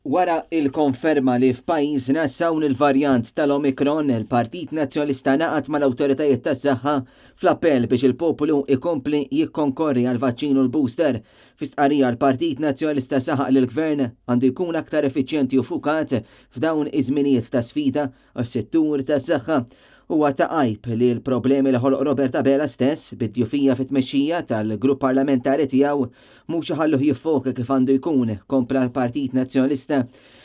Wara il-konferma li f'pajjiżna s'hawn il-varjant tal-Omicron, il-Partit Nazzjonalista ngħaqad mal-awtoritajiet tas-saħħa fl-appell biex il-popolu ikompli jikkonkorri għall-vaċċin u l-booster. Fi stqarrija l-Partit Nazzjonalista saħaq li l-Gvern għandu jkun aktar effiċjenti u ffukat f'dawn iż-żminijiet ta' sfida għas-settur tas-saħħa. Huwa ta' għajb li l-problemi li ħoloq Robert Abela stess bid-djufija fit-tmexxija tal-grupp parlamentari tiegħu mhux iħalluh jiffoka kif għandu jkun, kompla l-Partit Nazzjonalista.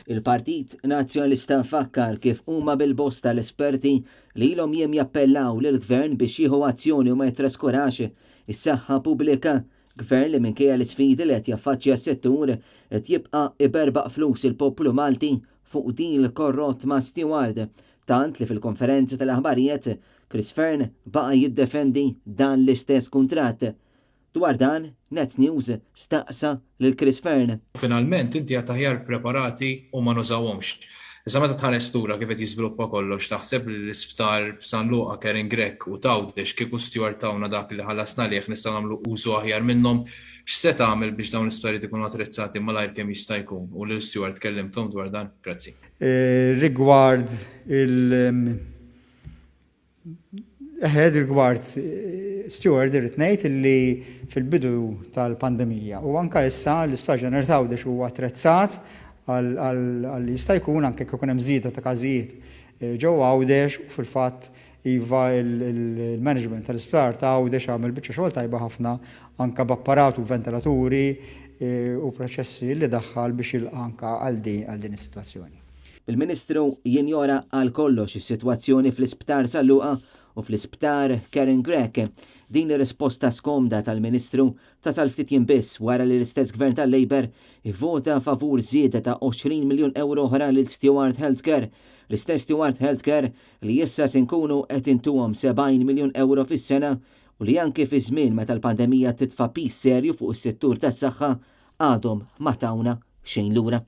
Il-Partit Nazzjonalista fakkar kif huma bil-bosta l-esperti li ilhom jiem jappellaw lill-Gvern biex jieħu azzjoni u ma jittraskurax is-saħħa pubblika. Gvern li minkejja l-isfidi li qed jaffaċċja s-settur qed jibqa' iberbaq flus il-poplu Malti fuq deal korrott ma' Steward, tant li fil-konferenza tal-aħbarijiet Chris Fearne baqa' jiddefendi dan l-istess kuntratt. Dwar dan, Net News staqsa lil Chris Fearne. Finalment inti għad aħjar preparati u ma nużawhomx. Issa meta tħares lura kif qed jiżviluppa kollox, taħseb li l-isptar San Luqa, Karen Grech u t'Għawdex kieku Steward tawna dak li ħallasna għalih nistgħu nagħmlu użu aħjar minnhom? X'se tagħmel biex dawn l-isptarijiet ikunu attrezzati malajr kemm jista' jkun u lil Steward kellimthom dwar dan? Grazzi. Rigward il- Eħe, rigward Steward irrid ngħid li fil-bidu tal-pandemija u anke issa l-Isptar Ġenerali t'Għawdex huwa attrezzat għal li jista' jkun anke jekk ikun hemm żieda ta' każijiet ġewwa Għawdex u fil-fatt iva il-management tal-Isptar ta' Għawdex għamel biċċa xogħol tajba ħafna anke b'apparat u ventilaturi u proċessi li daħħal biex jilqa' anke għal din is-sitwazzjoni. Il-Ministru jinjora għal kollox is-sitwazzjoni fl-Isptar San Luqa u fl-Isptar Karen Grech. Din ir-risposta skomda tal-Ministru tasal ftit jiem biss wara li l-istess Gvern tal-Labour ivvota favur żieda ta' 20 miljun ewro oħra lil Steward Healthcare. L-istess Steward Healthcare li issa se nkunu qed intuhom 70 miljun ewro fis-sena u li anki fi żmien meta l-pandemija titfa' piż serju fuq is-settur tas-saħħa għadhom ma tawna xejn lura.